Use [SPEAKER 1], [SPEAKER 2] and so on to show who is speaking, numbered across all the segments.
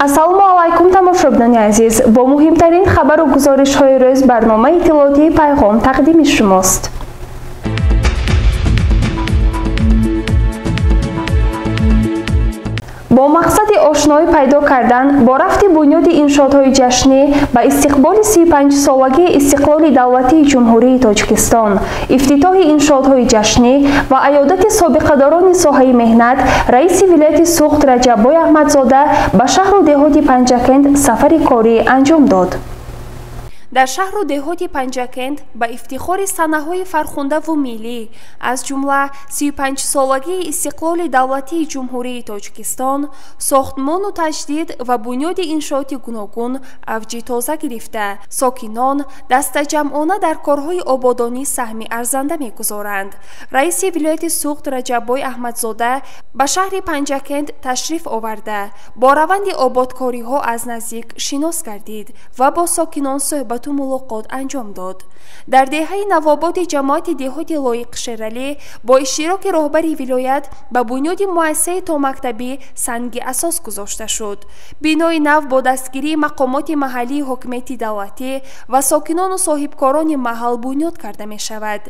[SPEAKER 1] Ассалому алайкум, тамошобинони азиз. Бо муҳимтарин хабару гузоришҳои рӯз барномаи иттилоотии Пайғом тақдими шумост. Бо мақсади ошноӣ пайдо кардан бо рафти бунёди иншоотҳои ҷашнӣ ба истиқболи 35-солагии истиқлоли давлатии Ҷумҳурии Тоҷикистон, ифтитоҳи иншоотҳои ҷашнӣ ва аёдати собиқадорони соҳаи меҳнат, раиси вилояти Суғд Раҷаббой Аҳмадзода ба шаҳру деҳоти Панҷакент сафари корӣ анҷом дод. Дар шаҳру деҳоти Панҷакент ба ифтихори санаҳои фархундаву миллӣ, аз ҷумла 35-солагии истиқлоли давлатии Ҷумҳурии Тоҷикистон, сохтмону таҷдид ва бунёди иншооти гуногун авҷи тоза гирифта, сокинон дастаҷамъона дар корҳои ободонӣ саҳми арзанда мегузоранд. Раиси вилояти Суғд Раҷаббой Аҳмадзода ба шаҳри Панҷакент ташриф оварда, бо раванди ободкориҳо аз наздик шинос гардид ва бо сокинон суҳбату мулоқот анҷом дод. Дар деҳаи Навободи ҷамоати деҳоти Лоиқ Шералӣ бо иштироки роҳбари вилоят ба бунёди муассисаи томактабӣ санги асос гузошта шуд. Бинои нав бо дастгирии мақомоти маҳаллии ҳокимияти давлатӣ ва сокинону соҳибкорони маҳал бунёд карда мешавад.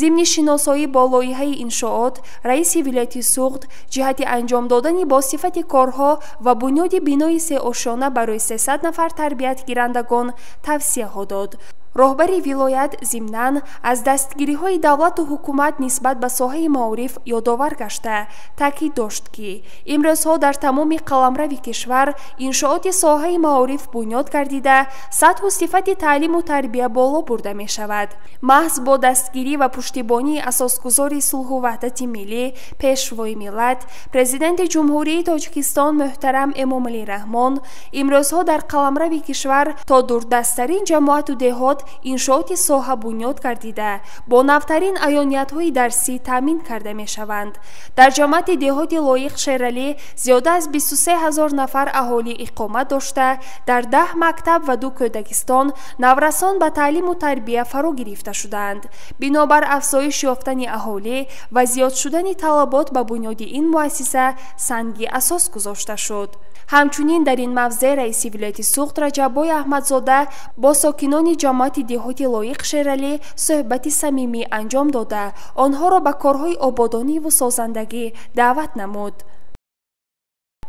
[SPEAKER 1] Зимни шиносоӣ бо лоиҳаи иншоот, раиси вилояти Суғд ҷиҳати анҷом додани бо сифати корҳо ва бунёди бинои сеошёна барои 300 нафар тарбиятгирандагон тавсияҳо дод. Роҳбари вилоят зимнан аз дастгириҳои давлату ҳукумат нисбат ба соҳаи маориф ёдовар гашта, таъкид дошт, ки имрӯзҳо дар тамоми қаламрави кишвар иншооти соҳаи маориф бунёд гардида, сатҳу сифати таълиму тарбия боло бурда мешавад. Маҳз бо дастгирӣ ва пуштибонии асосгузори сулҳу ваҳдати миллӣ, Пешвои миллат, Президенти Ҷумҳурии Тоҷикистон муҳтарам Эмомалӣ Раҳмон, имрӯзҳо дар қаламрави кишвар то дурдасттарин ҷамоату деҳот иншооти соҳа бунёд гардида, бо навтарин аёниятҳои дарсӣ таъмин карда мешаванд. Дар ҷамоати деҳоти Лоиқ Шералӣ зиёда аз 23 ҳазор нафар аҳолӣ иқомат дошта, дар 10 мактаб ва 2 кӯдакистон наврасон ба таълиму тарбия фаро гирифта шудаанд. Бинобар афзоиш ёфтани аҳолӣ ва зиёд шудани талабот ба бунёди ин муассиса санги асос гузошта шуд. Ҳамчунин дар ин мавзеъ раиси вилояти Суғд Раҷаббой Аҳмадзода бо сокинони ҷамоати деҳоти Лоиқ Шералӣ суҳбати самимӣ анҷом дода, онҳоро ба корҳои ободониву созандагӣ даъват намуд.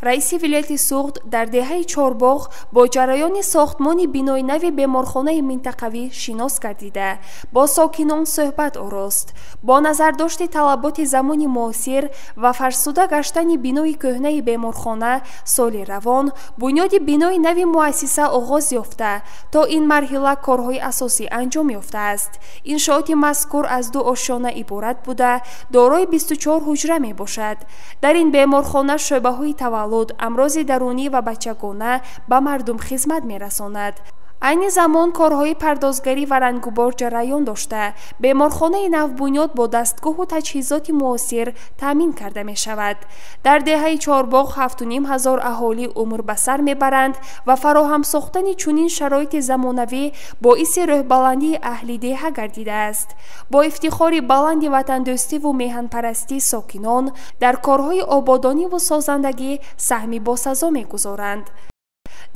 [SPEAKER 1] Раиси вилояти Суғд дар деҳаи Чорбоғ бо ҷараёни сохтмони бинои нави беморхонаи минтақавӣ шинос гардида, бо сокинон суҳбат орост. Бо назардошти талаботи замони муосир ва фарсуда гаштани бинои кӯҳнаи беморхона, соли равон бунёди бинои нави муассиса оғоз ёфта, то ин марҳила корҳои асосӣ анҷом ёфтааст. Иншооти мазкур аз 2 ошёна иборат буда, дорои 24 ҳуҷра мебошад. Дар ин беморхона шӯъбаҳои таваллуд, амрози дарунӣ ва бачагона ба мардум хизмат мерасонад. Айни замон корҳои пардозгарӣ ва рангубор ҷараён дошта, беморхонаи навбунёд бо дастгоҳу таҷҳизоти муосир таъмин карда мешавад. Дар деҳаи Чорбоғ 7,5 ҳазор аҳолӣ умр ба сар мебаранд ва фароҳам сохтани чунин шароити замонавӣ боиси рӯҳбаландии аҳли деҳа гардидааст. Бо ифтихори баланди ватандӯстиву меҳанпарастӣ сокинон дар корҳои ободониву созандагӣ саҳми босазо мегузоранд.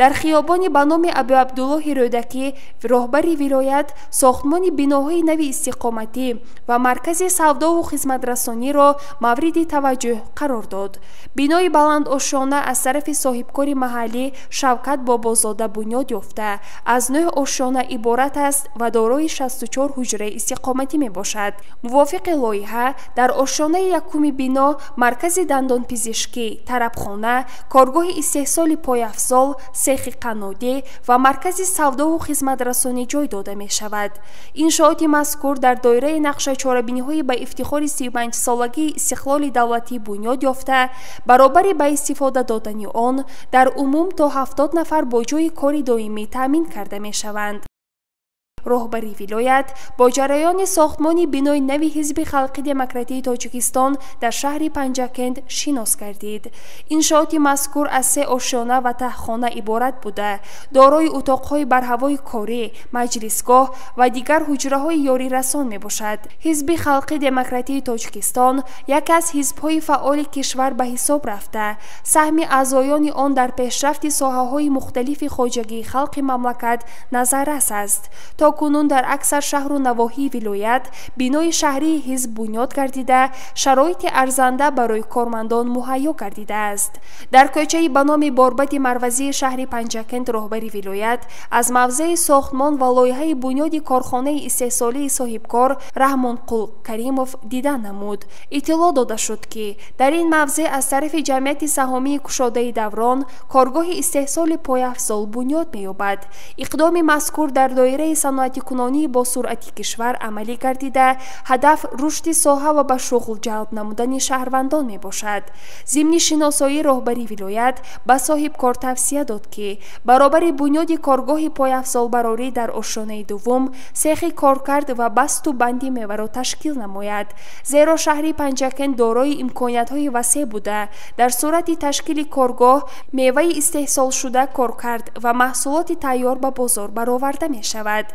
[SPEAKER 1] Дар хиёбони ба номи Абуабдуллоҳи Рӯдакӣ роҳбари вилоят сохтмони биноҳои нави истиқоматӣ ва маркази савдову хизматрасониро мавриди таваҷҷӯҳ қарор дод. Бинои баландошёна аз тарафи соҳибкори маҳаллӣ Шавкат Бобозода бунёд ёфта, аз 9 ошёна иборат аст ва дорои 64 ҳуҷраи истиқоматӣ мебошад. Мувофиқи лоиҳа, дар ошёнаи якуми бино маркази дандонпизишкӣ, тарабхона, коргоҳи истеҳсоли пойафзол, сехи қаннодӣ ва маркази савдову хизматрасонӣ ҷой дода мешавад. Иншооти мазкур дар доираи нақшаи чорабиниҳои ба ифтихори 35-солагии истиқлоли давлатӣ бунёд ёфта, баробари ба истифода додани он дар умум то 70 нафар бо ҷойи кори доимӣ таъмин карда мешаванд. Роҳбари вилоят бо ҷараёни сохтмони бинои нави Ҳизби Халқи Демократии Тоҷикистон дар шаҳри Панҷакент шинос гардид. Иншооти мазкур аз се ошёна ва таҳхона иборат буда, дорои утоқҳои барҳавои корӣ, маҷлисгоҳ ва дигар ҳуҷраҳои ёрирасон мебошад. Ҳизби Халқи Демократии Тоҷикистон яке аз ҳизбҳои фаъоли кишвар ба ҳисоб рафта, саҳми аъзоёни он дар пешрафти соҳаҳои мухталифи хоҷагии халқи мамлакат назаррас аст. То кунун дар аксар шаҳру навоҳии вилоят бинои шаҳрии ҳизб бунёд гардида, шароити арзанда барои кормандон муҳайё гардидааст. Дар кӯчаи ба номи Борбади Марвазии шаҳри Панҷакент роҳбари вилоят аз мавзеи сохтмон ва лоиҳаи бунёди корхонаи истеҳсолии соҳибкор Раҳмонқул Каримов дида намуд. Иттилоъ дода шуд, ки дар ин мавзеъ аз тарафи ҷамъияти саҳомии кушодаи Даврон коргоҳи истеҳсоли пойафзол бунёд меёбад. Иқдоми мазкур дар доираи саноатикунонии босуръати кишвар амалӣ гардида, ҳадаф рушди соҳа ва ба шуғл ҷалб намудани шаҳрвандон мебошад. Зимни шиносоӣ роҳбари вилоят ба соҳибкор тавсия дод, ки баробари бунёди коргоҳи пойафзолбарорӣ дар ошёнаи дуввум сехи коркард ва басту банди меваро ташкил намояд. Зеро шаҳри Панҷакент дорои имкониятҳои васеъ буда, дар сурати ташкили коргоҳ меваи истеҳсолшуда коркард ва маҳсулоти тайёр ба бозор бароварда мешавад.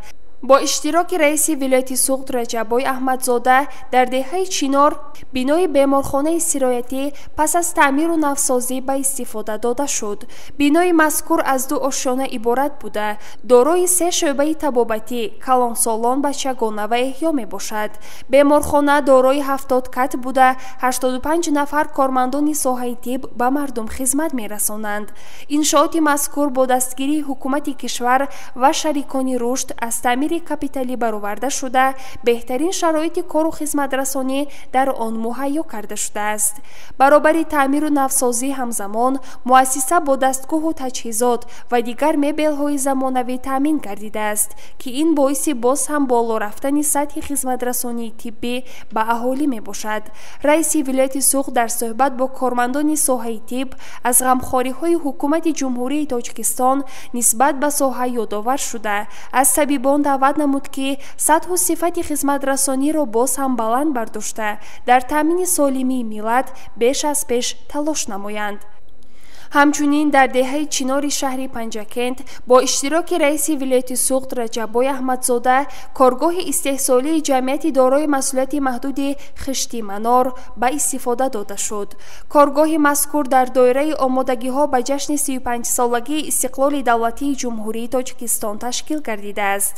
[SPEAKER 1] Бо иштироки раиси вилояти Суғд Раҷаббой Аҳмадзода дар деҳаи Чинор бинои беморхонаи сироятӣ пас аз таъмиру навсозӣ ба истифода дода шуд. Бинои мазкур аз ду ошёна иборат буда, дорои се шӯъбаи табобатӣ, калонсолон, бачагона ва эҳё мебошад. Беморхона дорои 70 кат буда, 85 нафар кормандони соҳаи тиб ба мардум хизмат мерасонанд. Иншооти мазкур бо дастгирии ҳукумати кишвар ва шарикони рушд аз таъмири капиталӣ бароварда шуда, беҳтарин шароити кору хизматрасонӣ дар он муҳайё карда шудааст. Баробари таъмиру навсозӣ ҳамзамон муассиса бо дастгоҳу таҷҳизот ва дигар мебелҳои замонавӣ таъмин гардидааст, ки ин боиси боз ҳам боло рафтани сатҳи хизматрасонии тиббӣ ба аҳолӣ мебошад. Раиси вилояти Суғд дар суҳбат бо кормандони соҳаи тиб аз ғамхориҳои ҳукумати Ҷумҳурии Тоҷикистон нисбат ба соҳа ёдовар шуда, аз табибон даъват намуд, ки сатҳу сифати хизматрасониро боз ҳам баланд бардошта, дар таъмини солимии миллат беш аз пеш талош намоянд. Ҳамчунин дар деҳаи Чинори шаҳри Панҷакент бо иштироки раиси вилояти Суғд Раҷаббой Аҳмадзода коргоҳи истеҳсолии ҷамъияти дорои масъулияти маҳдуди Хишти Манор ба истифода дода шуд. Коргоҳи мазкур дар доираи омодагиҳо ба ҷашни 35-солагии истиқлоли давлатии Ҷумҳурии Тоҷикистон ташкил гардидааст.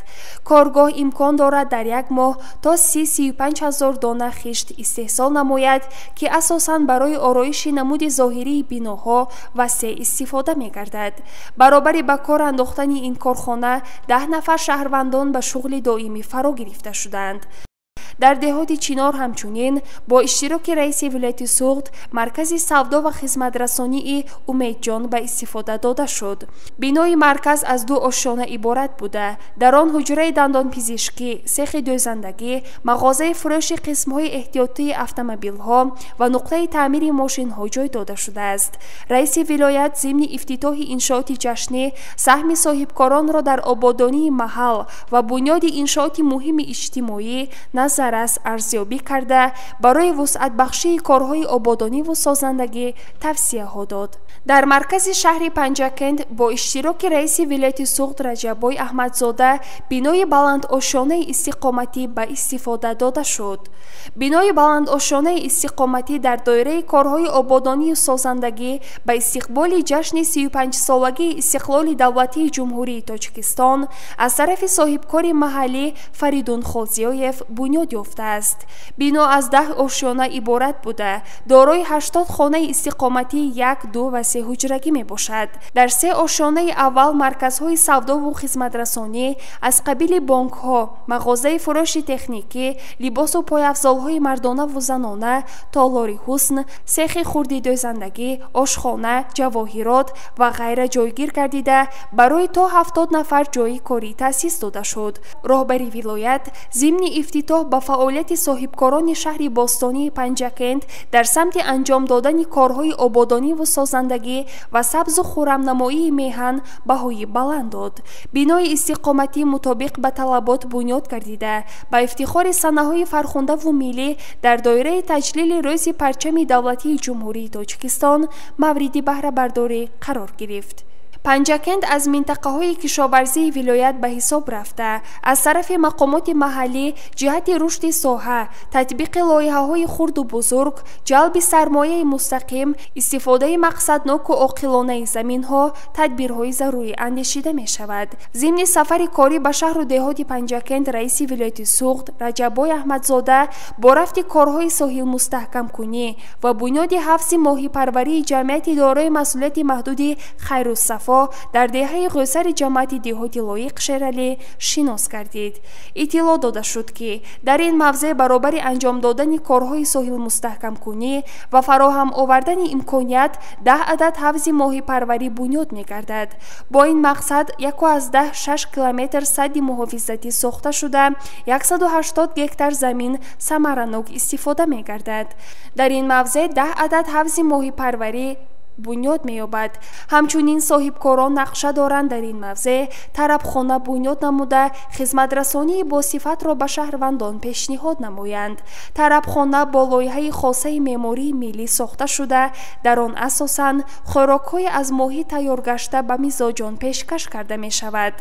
[SPEAKER 1] Коргоҳ имкон дорад дар як моҳ то 30-35 ҳазор дона хишт истеҳсол намояд, ки асосан барои ороиши намуди зоҳирии биноҳо васеъ истифода мегардад. Баробари ба кор андохтани ин корхона 10 нафар шаҳрвандон ба шуғли доимӣ фаро гирифта шуданд. Дар деҳоти Чинор ҳамчунин бо иштироки раиси вилояти Суғд маркази савдо ва хизматрасонии Умедҷон ба истифода дода шуд. Бинои марказ аз ду ошёна иборат буда, дар он ҳуҷраи дандонпизишкӣ, сехи дӯзандагӣ, мағозаи фурӯши қисмҳои эҳтиётии автомобилҳо ва нуқтаи таъмири мошинҳо ҷой дода шудааст. Раиси вилоят зимни ифтитоҳи иншооти ҷашнӣ саҳми соҳибкоронро дар ободонии маҳал ва бунёди иншооти муҳими иҷтимоӣ назар арзёбӣ карда, барои вусъатбахшии корҳои ободониву созандагӣ тавсияҳо дод. Дар маркази шаҳри Панҷакент бо иштироки раиси вилояти Суғд Раҷаббой Аҳмадзода бинои баландошёнаи истиқоматӣ ба истифода дода шуд. Бинои баландошёнаи истиқоматӣ дар доираи корҳои ободонию созандагӣ ба истиқболи ҷашни 35-солагии истиқлоли давлатии Ҷумҳурии Тоҷикистон аз тарафи соҳибкори маҳаллӣ Фаридун Холзиёев бунёд ёфтааст. Бино аз 10 ошёна иборат буда, дорои 80 хонаи истиқоматии 1, 2 ва 3 ҳуҷрагӣ мебошад. Дар се ошёнаи аввал марказҳои савдову хизматрасонӣ аз қабили бонкҳо, мағозаи фурӯши техникӣ, либосу пойафзолҳои мардонаву занона, толори ҳусн, сехи хурди дӯзандагӣ, ошхона, ҷавоҳирот ва ғайра ҷойгир гардида, барои то 70 нафар ҷойи корӣ таъсис дода шуд. Роҳбари вилоят зимни ифтитоҳ ба фаъолияти соҳибкорони шаҳри бостонии Панҷакент дар самти анҷом додани корҳои ободониву созандагӣ ва сабзу хуррамнамоии меҳан баҳои баланд дод. Бинои истиқоматӣ мутобиқ ба талабот бунёд гардида, ба ифтихори санаҳои фархундаву миллӣ дар доираи таҷлили Рӯзи парчами давлатии Ҷумҳурии Тоҷикистон мавриди баҳрабардорӣ қарор гирифт. Панҷакент аз минтақаҳои кишоварзии вилоят ба ҳисоб рафта, аз тарафи мақомоти маҳаллӣ ҷиҳати рушди соҳа, татбиқи лоиҳаҳои хурду бузург, ҷалби сармояи мустақим, истифодаи мақсадноку оқилонаи заминҳо тадбирҳои зарурӣ андешида мешавад. Зимни сафари корӣ ба шаҳру деҳоти Панҷакент раиси вилояти Суғд Раҷаббой Аҳмадзода бо рафти корҳои соҳилмустаҳкамкунӣ ва бунёди ҳавзи моҳипарварии ҷамъияти дорои масъулияти маҳдуди Хайрусафо дар деҳаи Ғӯсари ҷамоати деҳоти Лоиқ Шералӣ шинос гардид. Иттилоъ дода шуд, ки дар ин мавзеъ баробари анҷом додани корҳои соҳилмустаҳкамкунӣ ва фароҳам овардани имконият 10 адад ҳавзи моҳипарварӣ бунёд мегардад. Бо ин мақсад 1,6 километр садди муҳофизатӣ сохта шуда, 180 гектар замин самаранок истифода мегардад. Дар ин мавзеъ 10 адад ҳавзи моҳипарварӣ бунёд меёбад. Ҳамчунин соҳибкорон нақша доранд дар ин мавзеъ тарабхона бунёд намуда, хизматрасонии босифатро ба шаҳрвандон пешниҳод намоянд. Тарабхона бо лоиҳаи хосаи меъмории миллӣ сохта шуда, дар он асосан хӯрокҳои аз моҳӣ тайёргашта ба мизоҷон пешкаш карда мешавад.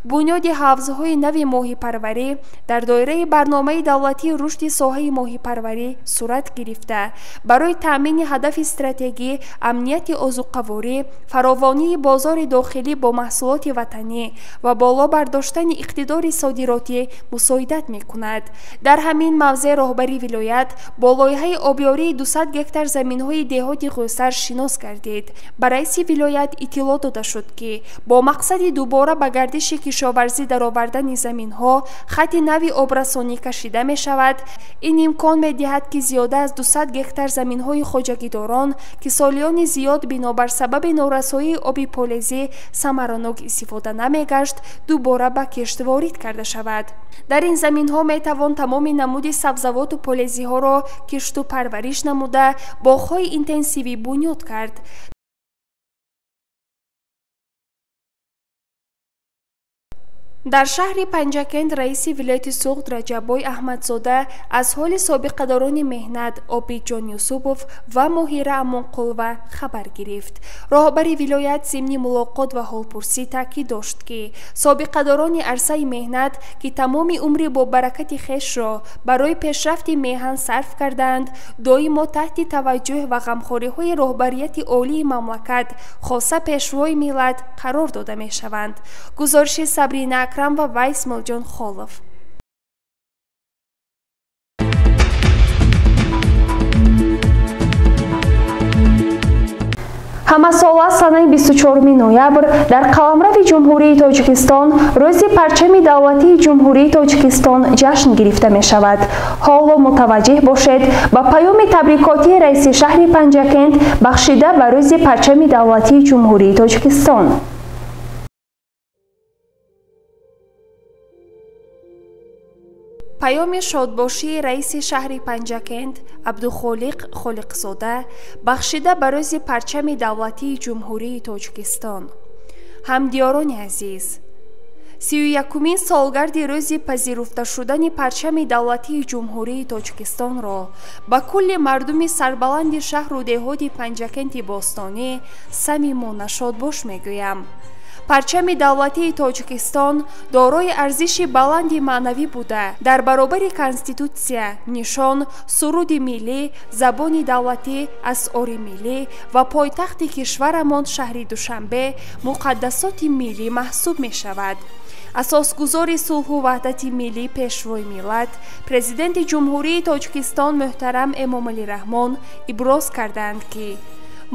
[SPEAKER 1] Бунёди ҳавзҳои нави моҳипарварӣ дар доираи барномаи давлатии рушди соҳаи моҳипарварӣ сурат гирифта, барои таъмини ҳадафи стратегӣ, амнияти озуқаворӣ, фаровонии бозори дохилӣ бо маҳсулоти ватанӣ ва боло бардоштани иқтидори содиротӣ мусоидат мекунад. Дар ҳамин мавзеъ роҳбари вилоят бо лоиҳаи обёрии 200 гектар заминҳои деҳоти Ғӯсар шинос гардид. Ба раиси вилоят иттилоъ дода шуд, ки бо мақсади дубора ба гардиши кишоварзӣ даровардани заминҳо хати нави обрасонӣ кашида мешавад. Ин имкон медиҳад, ки зиёда аз 200 гектар заминҳои хоҷагидорон, ки солиёни зиёд бинобар сабаби норасоии оби полезӣ самаранок истифода намегашт, дубора ба кишт ворид карда шавад. Дар ин заминҳо метавон тамоми намуди сабзавоту полезиҳоро кишту парвариш намуда, боғҳои интенсивӣ бунёд кард. Дар шаҳри Панҷакент раиси вилояти Суғд Раҷаббой Аҳмадзода аз ҳоли собиқадорони меҳнат Обидҷон Юсупов ва Моҳира Амонқулова хабар гирифт. Роҳбари вилоят зимни мулоқот ва ҳолпурсӣ таъкид дошт, ки собиқадорони арсаи меҳнат, ки тамоми умри бо баракати хешро барои пешрафти меҳан сарф кардаанд, доимо таҳти таваҷҷӯҳ ва ғамхориҳои роҳбарияти олии мамлакат, хоса Пешвои миллат, қарор дода мешаванд. Гузориши Сабрина Акрам ва Исмоилҷон Холов. Ҳамасола санаи 24 ноябр дар қаламрави Ҷумҳурии Тоҷикистон Рӯзи парчами давлатии Ҷумҳурии Тоҷикистон ҷашн гирифта мешавад. Ҳоло мутаваҷҷеҳ бошед ба паёми табрикотии раиси шаҳри Панҷакент бахшида ба Рӯзи парчами давлатии Ҷумҳурии Тоҷикистон. Паёми шодбошии раиси шаҳри Панҷакент Абдухолиқ Холиқзода бахшида ба Рӯзи парчами давлатии Ҷумҳурии Тоҷикистон. Ҳамдиёрони азиз, 31-умин солгарди рӯзи пазируфта шудани парчами давлатии Ҷумҳурии Тоҷикистонро ба кулли мардуми сарбаланди шаҳру деҳоти Панҷакенти бостонӣ самимона шодбош мегӯям. Парчами давлатии Тоҷикистон дорои арзиши баланди маънавӣ буда, дар баробари конститутсия, нишон, суруди миллӣ, забони давлатӣ, асъори миллӣ ва пойтахти кишварамон шаҳри Душанбе муқаддасоти миллӣ маҳсуб мешавад. Асосгузори сулҳу ваҳдати миллӣ, Пешвои миллат, Президенти Ҷумҳурии Тоҷикистон муҳтарам Эмомалӣ Раҳмон иброз карданд, ки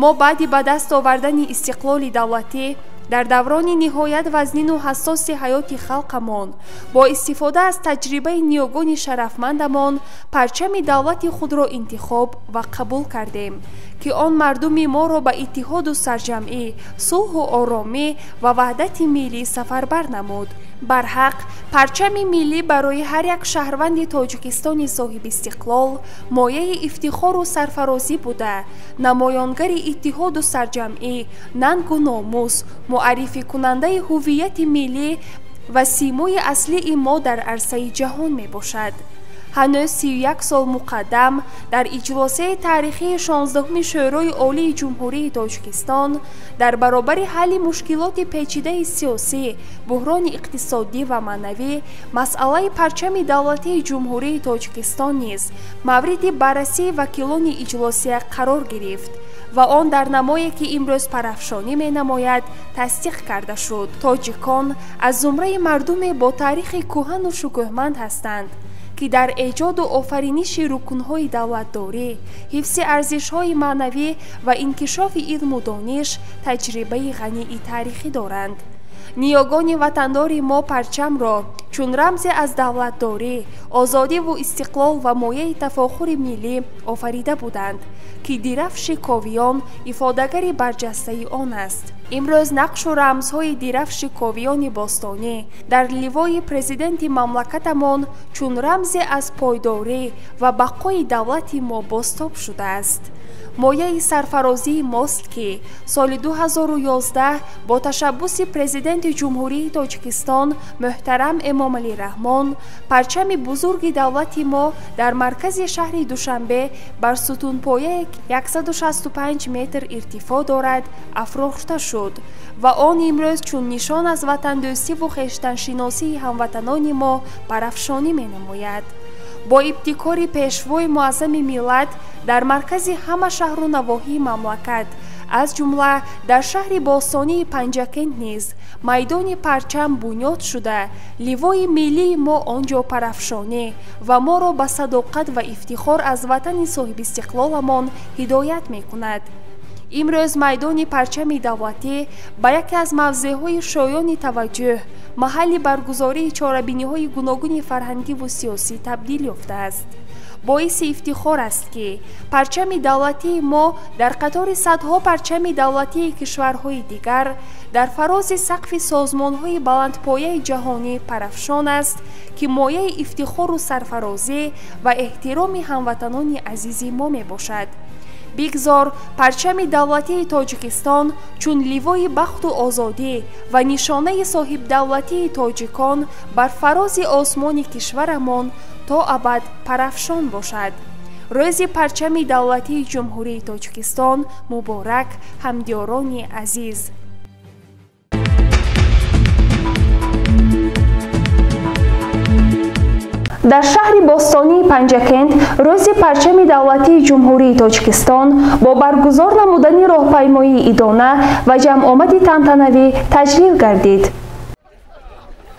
[SPEAKER 1] мо баъди ба даст овардани истиқлоли давлатӣ дар даврони ниҳоят вазнину ҳассоси ҳаёти халқамон бо истифода аз таҷрибаи ниёгони шарафмандамон парчами давлати худро интихоб ва қабул кардем, ки он мардуми моро ба иттиҳоду сарҷамъӣ, сулҳу оромӣ ва ваҳдати миллӣ сафарбар намуд. Барҳақ, парчами миллӣ барои ҳар як шаҳрванди Тоҷикистони соҳибистиқлол мояи ифтихору сарфарозӣ буда, намоёнгари иттиҳоду сарҷамъӣ, нангу номус, муаррификунандаи ҳуввияти миллӣ ва симои аслии мо дар арсаи ҷаҳон мебошад. Ҳанӯз 31 сол муқаддам дар иҷлосияи таърихии 16-уми Шӯрои Олии Ҷумҳурии Тоҷикистон дар баробари ҳалли мушкилоти печидаи сиёсӣ, буҳрони иқтисодӣ ва маънавӣ, масъалаи парчами давлатии Ҷумҳурии Тоҷикистон низ мавриди баррасии вакилони иҷлосия қарор гирифт ва он дар намое, ки имрӯз парафшонӣ менамояд, тасдиқ карда шуд. Тоҷикон аз зумраи мардуме бо таърихи кӯҳану шукӯҳманд ҳастанд, ки дар эҷоду офариниши рукнҳои давлатдорӣ, ҳифзи арзишҳои маънавӣ ва инкишофи илму дониш таҷрибаи ғании таърихӣ доранд. Ниёгони ватандори мо парчамро чун рамзе аз давлатдорӣ, озодиву истиқлол ва мояи тафохури миллӣ офарида буданд, ки дирафши ковиён ифодагари барҷастаи он аст. Имрӯз нақшу рамзҳои дирафши ковиёни бостонӣ дар ливои президенти мамлакатамон чун рамзе аз пойдорӣ ва бақои давлати мо бозтоб шудааст. Мояи сарфарозии мост, ки соли 2011 бо ташаббуси президенти Ҷумҳурии Тоҷикистон муҳтарам Эмомалӣ Раҳмон парчами бузурги давлати мо дар маркази шаҳри Душанбе бар сутунпояе 165 метр иртифоъ дорад афрохта шуд ва он имрӯз чун нишон аз ватандӯстиву хештаншиносии ҳамватанони мо парафшонӣ менамояд. Бо ибтикори пешвои муаззами миллат дар маркази ҳама шаҳру навоҳии мамлакат, аз ҷумла дар шаҳри бостонии Панҷакент низ майдони парчам бунёд шуда, ливои миллии мо он ҷо парафшонӣ ва моро ба садоқат ва ифтихор аз ватани соҳибистиқлоламон ҳидоят мекунад. Имрӯз майдони парчами давлатӣ ба яке аз мавзеъҳои шоёни таваҷҷӯҳ, маҳалли баргузории чорабиниҳои гуногуни фарҳангиву сиёсӣ табдил ёфтааст. Боиси ифтихор аст, ки парчами давлатии мо дар қатори садҳо парчами давлатии кишварҳои дигар дар фарози сақфи созмонҳои баландпояи ҷаҳонӣ парафшон аст, ки мояи ифтихору сарфарозӣ ва эҳтироми ҳамватанони азизи мо мебошад. Бигзор парчами давлатии Тоҷикистон чун ливои бахту озодӣ ва нишонаи соҳибдавлатии тоҷикон бар фарози осмони кишварамон то абад парафшон бошад. Рӯзи парчами давлатии Ҷумҳурии Тоҷикистон муборак, ҳамдиёрони азиз! Дар шаҳри бостонии Панҷакент рӯзи парчами давлатии Ҷумҳурии Тоҷикистон бо баргузор намудани роҳпаймоии идона ва ҷамъомади тантанавӣ таҷлил гардид.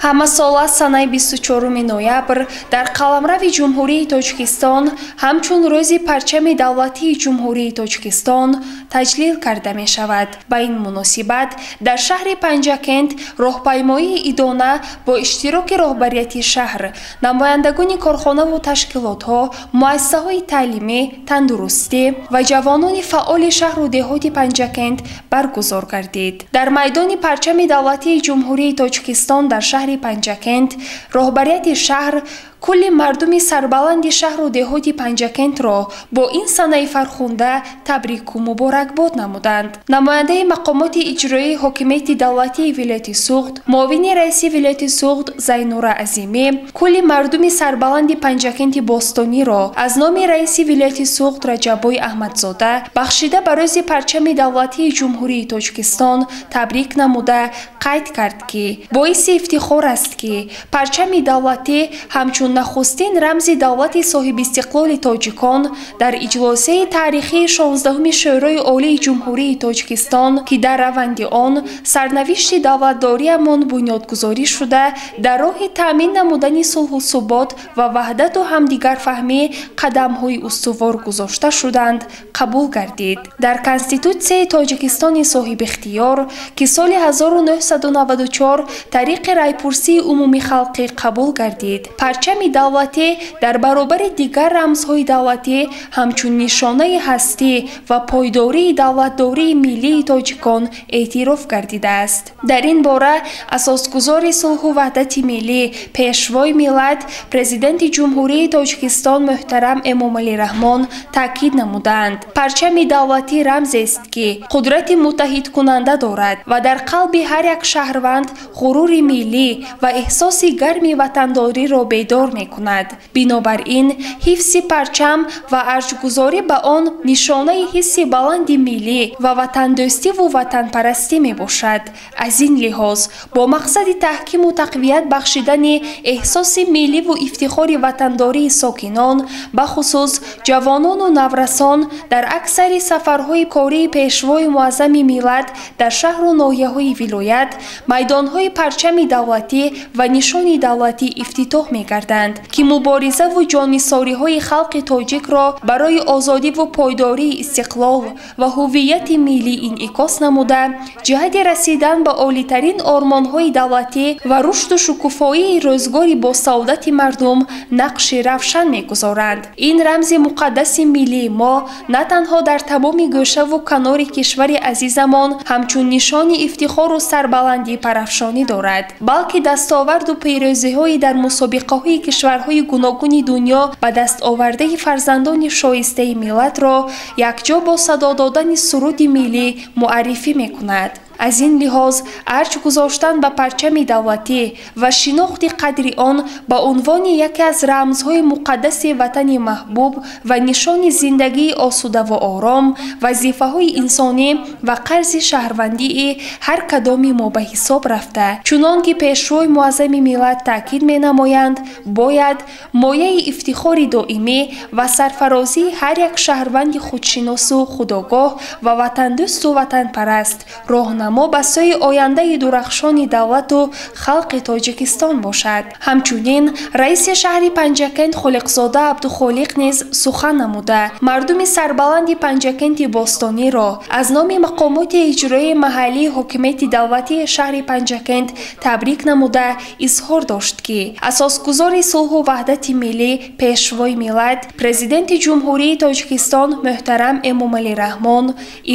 [SPEAKER 1] Ҳамасола санаи 24 ноябр дар қаламрави Ҷумҳурии Тоҷикистон ҳамчун рӯзи парчами давлатии Ҷумҳурии Тоҷикистон таҷлил карда мешавад. Ба ин муносибат дар шаҳри Панҷакент роҳпаймоии идона бо иштироки роҳбарияти шаҳр, намояндагони корхонаву ташкилотҳо, муассисаҳои таълимӣ, тандурустӣ ва ҷавонони фаъоли шаҳру деҳоти Панҷакент баргузор гардид. Дар майдони парчами давлатии Ҷумҳурии Тоҷикистон дар шаҳри Панҷакент роҳбарияти шаҳр кулли мардуми сарбаланди шаҳру деҳоти Панҷакентро бо ин санаи фархунда табрику муборакбод намуданд. Намояндаи мақомоти иҷроии ҳокимияти давлатии вилояти Суғд, муовини раиси вилояти Суғд Зайнура Азимӣ кулли мардуми сарбаланди Панҷакенти бостониро аз номи раиси вилояти Суғд Раҷаббой Аҳмадзода бахшида ба рӯзи парчами давлатии Ҷумҳурии Тоҷикистон табрик намуда қайд кард, ки боиси ифтихор аст, ки парчами давлатӣ ҳамчун нахустин рамзи давлати соҳибистиқлоли тоҷикон дар иҷлосияи таърихии 16-уми Шӯрои Олии Ҷумҳурии Тоҷикистон, ки дар раванди он сарнавишти давлатдориамон бунёдгузорӣ шуда, дар роҳи таъмин намудани сулҳу субот ва ваҳдату ҳамдигарфаҳмӣ қадамҳои устувор гузошта шуданд, қабул гардид. Дар Конститутсияи Тоҷикистони соҳибихтиёр, ки соли 1994 тариқи райпурсии умумихалқӣ қабул гардид, парчами Парчами давлатӣ дар баробари дигар рамзҳои давлатӣ ҳамчун нишонаи ҳастӣ ва пойдории давлатдории миллии тоҷикон эътироф гардидааст. Дар ин бора асосгузори сулҳу ваҳдати миллӣ, Пешвои миллат, Президенти Ҷумҳурии Тоҷикистон муҳтарам Эмомалӣ Раҳмон таъкид намуданд. Парчами давлатӣ рамзест, ки қудрати муттаҳидкунанда дорад ва дар қалби ҳар як шаҳрванд ғурури миллӣ ва эҳсоси гарми ватандориро бедор мекунад. Бинобар ин, ҳифзи парчам ва арҷгузорӣ ба он нишонаи ҳисси баланди миллӣ ва ватандӯстиву ватанпарастӣ мебошад. Аз ин лиҳоз, бо мақсади таҳкиму тақвият бахшидани эҳсоси милливу ифтихори ватандории сокинон, бахусус ҷавонону наврасон, дар аксари сафарҳои кории Пешвои муаззами миллат дар шаҳру ноҳияҳои вилоят майдонҳои парчами давлатӣ ва нишони давлатӣ ифтитоҳ мегарданд, ки муборизаву ҷоннисориҳои халқи тоҷикро барои озодиву пойдории истиқлол ва ҳуввияти миллӣ инъикос намуда, ҷиҳати расидан ба олитарин ормонҳои давлатӣ ва рушду шукуфоии рӯзгори босаодати мардум нақши равшан мегузоранд. Ин рамзи муқаддаси миллии мо на танҳо дар тамоми гӯшаву канори кишвари азизамон ҳамчун нишони ифтихору сарбаландӣ парафшонӣ дорад, балки дастоварду пирӯзиҳои дар мусобиқаҳои кишварҳои гуногуни дунё ба даст овардаи фарзандони шоистаи миллатро якҷо бо садо додани суруди миллӣ муаррифӣ мекунад. Аз ин лиҳоз, арҷ гузоштан ба парчами давлатӣ ва шинохти қадри он ба унвони яке аз рамзҳои муқаддаси ватани маҳбуб ва нишони зиндагии осудаву ором, вазифаҳои инсонӣ ва қарзи шаҳрвандии ҳар кадоми мо ба ҳисоб рафта, чунон ки Пешвои муаззами миллат таъкид менамоянд, бояд мояи ифтихори доимӣ ва сарфарозии ҳар як шаҳрванди худшиносу худогоҳ ва ватандӯсту ватанпараст, роҳнамо ба сӯи ояндаи дурахшони давлату халқи Тоҷикистон бошад. Ҳамчунин раиси шаҳри Панҷакент Холиқзода Абдухолиқ низ сухан намуда, мардуми сарбаланди Панҷакенти бостониро аз номи мақомоти иҷроии маҳаллии ҳокимияти давлатии шаҳри Панҷакент табрик намуда изҳор дошт, ки асосгузори сулҳу ваҳдати миллӣ, Пешвои миллат, Президенти Ҷумҳурии Тоҷикистон муҳтарам Эмомалӣ Раҳмон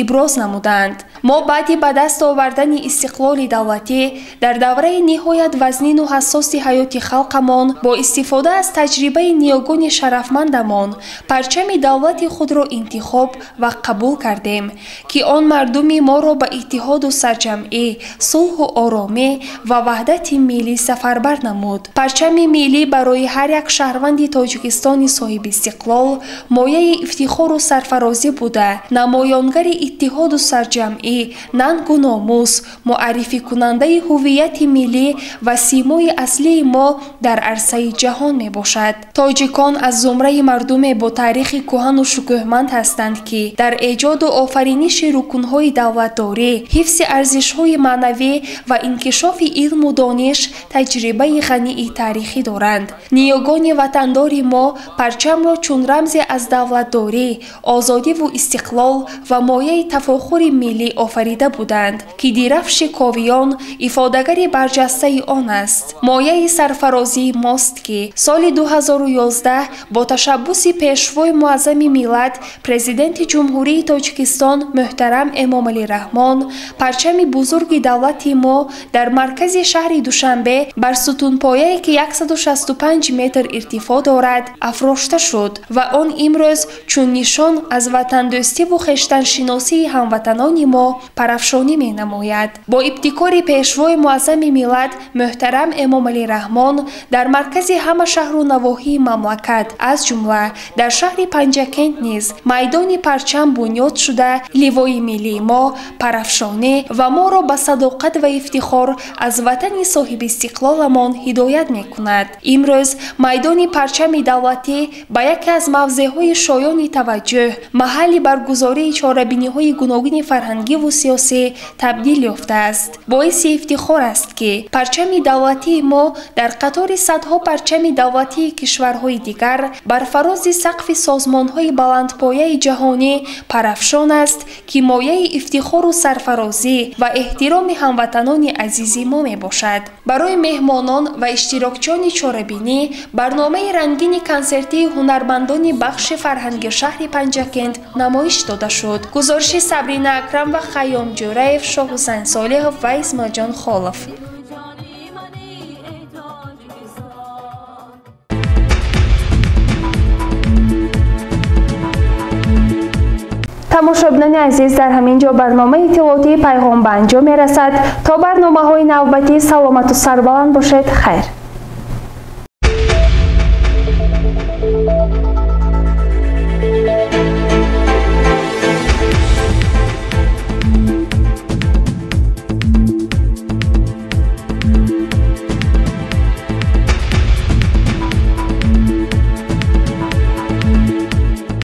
[SPEAKER 1] иброз намуданд. Мо баъди ба даст овардани истиқлоли давлатӣ дар давраи ниҳоят вазнину ҳассоси ҳаёти халқамон бо истифода аз таҷрибаи ниёгони шарафмандамон парчами давлати худро интихоб ва қабул кардем, ки он мардуми моро ба иттиҳоду сарҷамъӣ, сулҳу оромӣ ва ваҳдати миллӣ сафарбар намуд. Парчами миллӣ барои ҳар як шаҳрванди Тоҷикистони соҳибистиқлол мояи ифтихору сарфарозӣ буда, намоёнгари иттиҳоду сарҷамъӣ, нангу номус, муаррификунандаи ҳуввияти миллӣ ва симои аслии мо дар арсаи ҷаҳон мебошад. Тоҷикон аз зумраи мардуме бо таърихи кӯҳану шукӯҳманд ҳастанд, ки дар эҷоду офариниши рукунҳои давлатдорӣ, ҳифзи арзишҳои маънавӣ ва инкишофи илму дониш таҷрибаи ғании таърихӣ доранд. Ниёгони ватандори мо парчамро чун рамзе аз давлатдорӣ, озодиву истиқлол ва мояи тафохури миллӣ офарида буданд, ки дирафши ковиён ифодагари барҷастаи он аст. Мояи сарфарозии мост, ки соли 2011 бо ташаббуси Пешвои муаззами миллат, Президенти Ҷумҳурии Тоҷикистон муҳтарам Эмомалӣ Раҳмон парчами бузурги давлати мо дар маркази шаҳри Душанбе бар сутунпояе, ки 165 метр иртифоъ дорад, афрошта шуд ва он имрӯз чун нишон аз ватандӯстиву хештаншиносии ҳамватанони мо парафшонӣ менамояд. Бо ибтикори Пешвои муаззами миллат муҳтарам Эмомалӣ Раҳмон дар маркази ҳама шаҳру навоҳии мамлакат, аз ҷумла дар шаҳри Панҷакент низ майдони парчам бунёд шуда, ливои миллии мо парафшонӣ ва моро ба садоқат ва ифтихор аз ватани соҳибистиқлоламон ҳидоят мекунад. Имрӯз майдони парчами давлатӣ ба яке аз мавзеъҳои шоёни таваҷҷӯҳ, маҳалли баргузории чорабиниҳои гуногуни фарҳангиву сиёсӣ табдил ёфтааст. Боиси ифтихор аст, ки парчами давлатии мо дар қатори садҳо парчами давлатии кишварҳои дигар бар фарози сақфи созмонҳои баландпояи ҷаҳонӣ парафшон аст, ки мояи ифтихору сарфарозӣ ва эҳтироми ҳамватанони азизи мо мебошад. Барои меҳмонон ва иштирокчиёни чорабинӣ барномаи рангини консертии ҳунармандони бахши фарҳанги шаҳри Панҷакент намоиш дода шуд. Гузориши Сабрина Акрам ва Хайём Ҷӯраев, Шоҳҳусайн Солиҳов ва Исмоилҷон Холов. Тамошобинони азиз, дар ҳамин ҷо барномаи иттилоотии Пайғом ба анҷом мерасад. То барномаҳои навбатӣ саломату сарбаланд бошед. Хайр.